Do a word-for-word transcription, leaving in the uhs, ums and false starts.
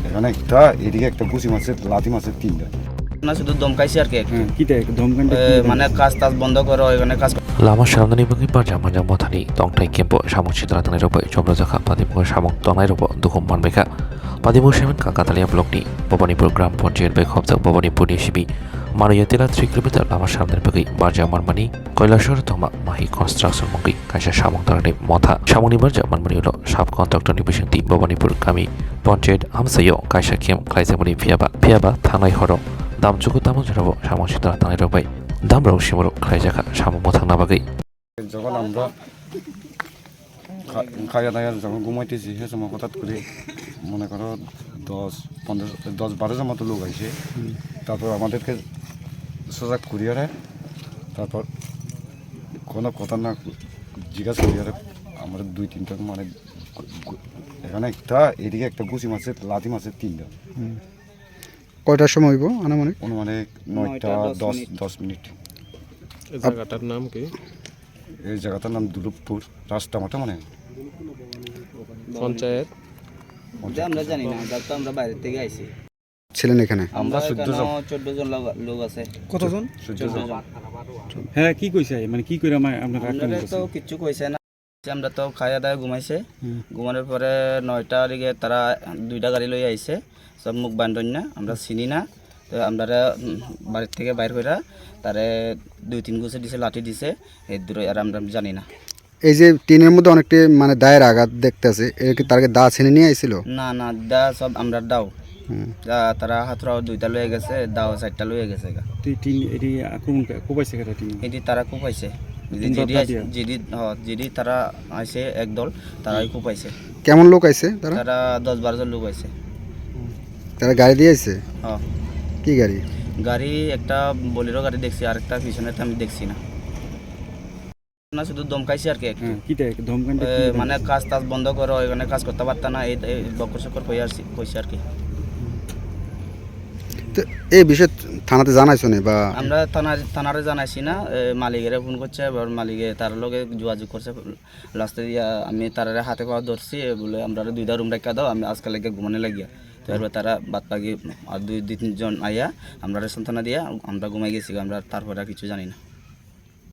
এখানে একটা, এদিকে একটা ঘুষি মারছে, লাথি মারছে তিনটা। না, শুধু ধমকাইছে আর কি একটু। হ্যাঁ, কিটা এক ধমকানটা এ, কিটা? মানে কাজ টাজ বন্ধ করো, এখানে কাজ। Lama swnamnani bagwi barjak manjak mothani tongthai camp-o samung sitra tangnairok bai chomrojak kha, Padimung samung tangnairokbo dukhum manbaikha. Padimung seven Kakatalia block-ni Bhabanipur Gram Panchayat bai khopjak Bhabanipurni simi Manuya Tila three kilometer lama swnamnani bagwi barjak manmani Kailasor Thoma Mahi Construction mungwi kaisa samung tangnaini motha. Samungni barjak manmani ulo sub contractor ni bisingtwi Bhabanipur kami panchayat amchaio kaisa camp khlaijakmani phiyaba, phiyaba thangnai horo damchugo tamo jorabo samung sitra tangnairok bai damrok simorok khlaijakha samung mwthangna bagwi. যখন আমরা খা-, খাইয়া দাইয়া যখন ঘুমাইতেছি, সে সময় হঠাৎ করে মনে করো দশ, পনেরো, দশ বারো জন মতো লোক আইছে। তারপর আমাদেরকে সোজা করিয়ারে, তারপর কোনো কথা না জিজ্ঞাসা করিয়ারে, আমরা দুই তিনটা মানে গু-, গু-, এখানে একটা, এদিকে একটা ঘুষি মারছে, লাথি মারছে তিনটা। হুম। কয়টার সময় হইব আনুমানিক? আনুমানিক নয়টা নয়টা দশ দশ, মিনিট। দশ মিনিট। এই জায়গাটার নাম কি? এই জায়গাটার নাম দুলুপপুর, রাজটা মোটামুটি। পঞ্চায়েত? যে আমরা জানি না, আমরা তো, আমরা বাইরে থেকে আইছি। ছিলেন এখানে? আমরা আমরা চোদ্দ জন। এখানে চোদ্দ জন লোক, লোক আছে। কতজন? চোদ্দ জন। চোদ্দ জন। হ্যাঁ, কি কইছে? মানে, কি করে আমা-, আপনারা আক্রমণ আমরা তো করছেন? কিচ্ছু কইছে না। আমরা তো খাইয়া দাওয়া ঘুমাইছে। হুম। ঘুমানোর পরে নয়টা দিকে তারা দুইটা গাড়ি লই আইছে, সব মুখ বান্ধন না, আমরা চিনি না। তো আমরা, উম, বাড়ির থেকে বাইর করে তারে দুই তিন ঘুষি দিছে, লাঠি দিছে, এর দূরে আর আমরা জানি না। এই যে টিনের মধ্যে অনেকটি মানে দায়ের আঘাত দেখতেছে, এটা কি তার কি দা ছিনে নিয়ে আইছিল? না, না, দা সব আমরা দাও। হুম। দা তারা হাতুড়া দুইটা লয়ে গেছে, দাও চারটা লয়ে গেছে গা। তি-, টিন, এটি আক্রমণ কে-, কোপাইছে কেটা টিন? এটি তারা কোপাইছে। যদি, তোমরা যদি দাদি আইছে, আর? যদি, হ, যদি তারা আইছে একদল, তারাই কোপাইছে। কেমন লোক আইছে তারা? তারা দশ বারো জন লোক আইছে। তারা গাড়ি দিয়ে আইছে? হ। কি গাড়ি? গাড়ি একটা বোলেরো গাড়ি দেখছি, আরেকটা পিছনে তো আমি দেখছি না। না, শুধু ধমকাইছে আর কি একটু। হ্যাঁ, কিটা এক ধমকানটা এ, কিটা? মানে কাজ টাজ বন্ধ করো, এখানে কাজ করতে পারতা না, এই, এই বকর সকর কই আর সি-, কইছে আর কি। তো এই বিষয়ে থানাতে জানাইছো নি বা? আমরা থানার, থানারে জানাইছি না, এ, মালিকেরে ফোন করছে, এবার মালিকে তার লগে যোগাযোগ করছে, লাস্টে দিয়া আমি তারারে হাতে পাওয়া ধরছি, এ বলে আমরা দুইটা রুম রাখা দাও, আমি আজকে লাগে ঘুমানো লাগিয়া। তো এবার তারা বাদ বাকি আর দুই, দুই তিনজন আইয়া আমরা সান্ত্বনা দিয়া আমরা ঘুমাই গেছি, আমরা তারপরে আর কিছু জানি না।